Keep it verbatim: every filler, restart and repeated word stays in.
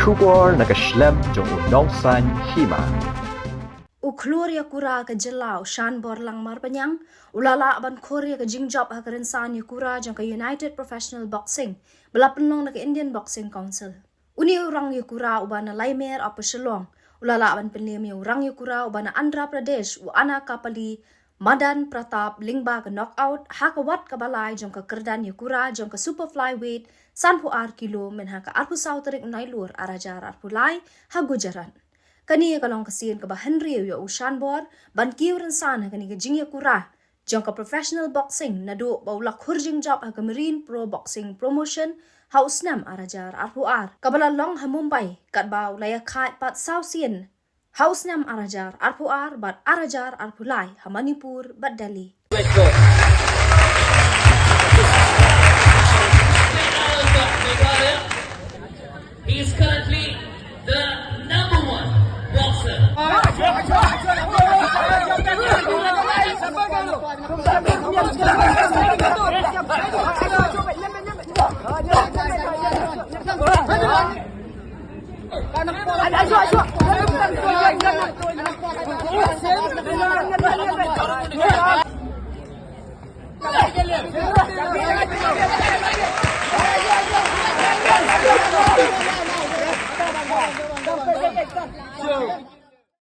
Khubor na ka shlem jong u Nongsaiñ Hima. U khlur ïa kura ka jylla u Shanbor Langmarpyniang u la lah ban khur ïa ka jingjop ha ka rynsan ïa kura jong ka United Professional Boxing ba la pynlong na ka Indian Boxing Council. Une u rang ïa kura uba na Laimer Upper Shillong u la lah ban pynlem ïa u rang ïa kura uba na Andhra Pradesh, u Anakapali Madan Pratap lyngba ka knockout ha ka wat kaba lai jong ka kyrdan ïa kura jong ka super flyweight sanphew ar kilo mynha ka arphew saw tarik Nailur ar hajar arphew lai ha Gujarat. Kane ka long ka sien kaba hynriew ïa u Shanbor ban kiew rynsan ha kane ka jingïakura jong ka professional boxing naduh ba u la khur jingjop ha ka Marine Pro Boxing Promotion ha u snem ar hajar arphew ar, kaba la long ha Mumbai, katba u la ïakhaid pat saw sien ha u snem ar hajar arphew ar bad ar hajar arphew lai ha Manipur bad Delhi. He is currently the number one boxer.